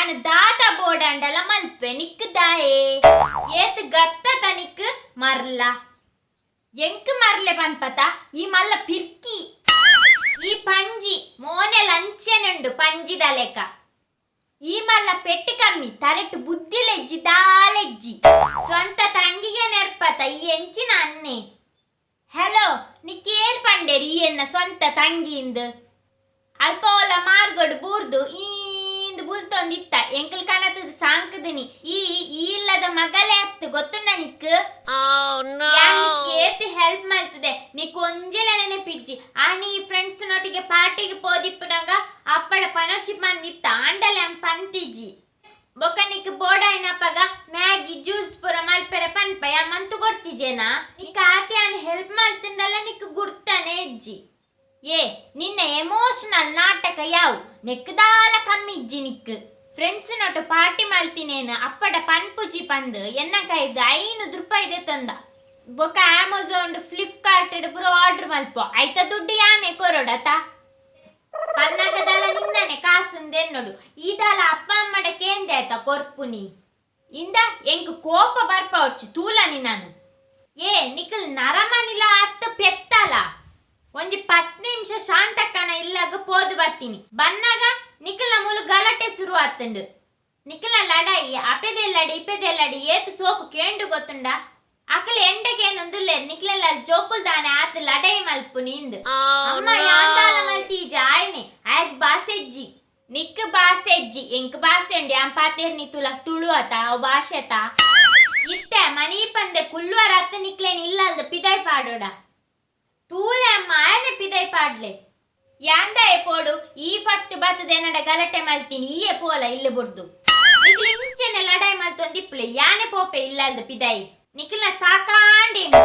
ಯಾನ್ ದಾದ ಬೋಡಾಂಡಲ ಮಲ್ಪೆ, ನಿಕ್ಕ್ ದಾಯೆ? ಏತ್ ಗತ್ತತ ನಿಕ್ಕ್ ಮರ್ಲ? ಎಂಕ್ ಮರ್ಲೆ ಪನ್ಪತ? ಈ ಮಲ್ಲ ಪಿರ್ಕಿ, ಈ ಪಂಜಿ ಮೋನೆಲ ಅಂಚೆನುಂಡು ಪಂಜಿದ ಲೆಕ. ಈ ಮಲ್ಲ ಪೆಟ್ಟ್ ಕಮ್ಮಿ, ತರೆಟ್ ಬುದ್ಧಿಲೆಜ್ಜಿ, ದಾಲೆಜ್ಜಿ. ಸ್ವಂತ ತಂಗಿಗೆ ನೆರ್ಪತ, ಈ ಎಂಚಿನ ಅನ್ನೆ? ಹಲೋ, ನಿಕ್ ಏರ್ ಪಂಡೆರ್ ಈ ಎನ್ನ ಸ್ವಂತ ತಂಗಿಂದ್? ಅಲ್ಪ ಓಲ ಮಾರ್ಗಡ್ ಬೂರ್ದು ಈಂದ್ ಬುಲ್ತೊಂದಿತ್ತ, ಎಂಕಲ್ ಕನತದ ಸಾಂಕುದಿನಿ. ಈ ಈ ಇಲ್ಲದ ಮಗಲೇ ಅತ್ತು, ಗೊತ್ತುಂಡ ನಿಕ್? ಯಾನ್ ನಿಕ್ ಏತ್ ಹೆಲ್ಪ್ ಮಲ್ತದೆ, ನಿಕ್ ಒಂಜೆಲ ನೆನಪಿಜ್ಜಿ. ಆ ನೀ ಫ್ರೆಂಡ್ಸ್ ನೊಟ್ಟಿಗೆ ಪಾರ್ಟಿಗ್ ಪೋದಿಪ್ಪುನಗ ಅಪ್ಪಡ ಪನೊಚಿ ಪಂದಿತ್ತ, ಆಂಡಲ ಯಾನ್ ಪಂತಿಜಿ. ಬೊಕ ನಿಕ್ ಬೋಡಾಯಿನಪಗ ಮ್ಯಾಗಿ ಜ್ಯೂಸ್ ಪೂರ ಮಲ್ಪೆರೆ ಪನ್ಪ, ಯಾನ್ ಮಂತು ಕೊರ್ತಿಜೆನಾ? ನಿಕ್ ಆತೆ ಯಾನ್ ಹೆಲ್ಪ್ ಮಲ್ತುಂಡಲ ನಿಕ್ ಗುರ್ತನೆ ಇಜ್ಜಿ. ಏ, ನಿನ್ನ ಎಮೋಷನಲ್ ನಾಟಕ ಯಾವು, ನೆಕ್ ದಾಲ ಕಮ್ಮಿ ಇಜ್ಜಿ ನಿಕ್. ಫ್ರೆಂಡ್ಸ್ ನೊಟ್ಟು ಪಾರ್ಟಿ ಮಲ್ತಿನೇನು ಅಪ್ಪಡ ಪನ್ಪುಜಿ ಪಂದ್ ಎನ್ನ ಕೈರ್ದ್ 500 ರೂಪಾಯಿ ದೆತೊಂದ. ಬೊಕ ಅಮೆಜಾನ್ ಫ್ಲಿಪ್ಕಾರ್ಟ್ ಪೂರ ಆರ್ಡರ್ ಮಲ್ಪುವ, ಐತ ದುಡ್ಡು ಯಾನೆ ಕೊರೊಡತ? ಪನ್ನಗ ದಾಲ ನಿನ್ನನೆ ಕಾಸುಂದು ಎನ್ನೊಡು. ಈ ದಾಲ ಅಪ್ಪ ಅಮ್ಮಡ ಕೇಂದೆ ಆಯ್ತ ಕೊರ್ಪುನಿ? ಇಂದ, ಎಂಕ್ ಕೋಪ ಬರ್ಪವೊಚ್ಚಿ, ತೂಲ ನಿನನ್. ಏ, ನಿಕಲ್ ನರಮನಿಲ ಅತ್ ಪೆತ್ತಲ? ಒಂಜಿ 10 ನಿಮಿಷ ಶಾಂತಕ್ಕನ ಇಲ್ಲಗ್ ಪೋದು ಬತ್ತೀನಿ, ಬನ್ನಗ ನಿಕಲ್ನ ಮೂಲು ಗಲಾಟೆ ಶುರು ಆತುಂಡು. ನಿಕಲ್ನ ಲಡಾಯಿ ಅಪೆದೆಲ್ಲಡಿ ಇಪೆದೆಲ್ಲಡಿ ಏತ್ ಸೋಕು ಕೇಂಡು ಗೊತ್ತುಂಡ? ಅಕಲ್ ಎಂಡಕೇನೊಂದುಲ್ಲೆರ್, ನಿಕ್ಲೆಲ್ಲ ಜೋಕುಲ್ ದಾನೆ ಆತ್ ಲಡಾಯಿ ಮಲ್ಪುನಿ ಇಂದ್. ಅಮ್ಮ, ಯಾನ್ ದಾಲ ಮಲ್ತೀಜ, ಆಯ್ನೆ ಆಯಗ್ ಬಾಸೆಜ್ಜಿ. ನಿಕ್ ಬಾಸೆಜ್ಜಿ, ಎಂಕ್ ಬಾಸೆ ಉಂಡು. ಯಾನ್ ಪಾತೆರ್ನಿ ತುಲ ತುಳು ಅತ, ಅವು ಭಾಷೆತ? ಇತ್ತೆ ಮನೀ ಪಂದೆ ಕುಲ್ಲುವರತ್ ನಿಕ್ಲೆನ್ ಇಲ್ಲಲ್ದ ಪಿದಾಯ್ ಪಾಡೋಡ? ತೂಲೆ ಅಮ್ಮ, ಆಯನೆ ಪಿದಾಯ್ ಪಾಡ್ಲೆ. ಯಾಂದಾಯೆ ಪೋಡು? ಈ ಫಸ್ಟ್ ಬತ್ತದ ಎನ್ನಡ ಗಲಾಟೆ ಮಲ್ತೀನಿ, ಈಯೆ ಪೋಲ ಇಲ್ಲು ಬುಡ್ದು. ನಿಕ್ಲು ಇಂಚೆನೆ ಲಡಾಯಿ ಮಲ್ತೊಂದಿಪ್ಪುಲೆ, ಯಾನೆ ಪೋಪೆ ಇಲ್ಲಲ್ದ ಪಿದಾಯಿ. ನಿಕ್ಲ್ನ ಸಾಕಾಂಡ್ ಎಂಕ್.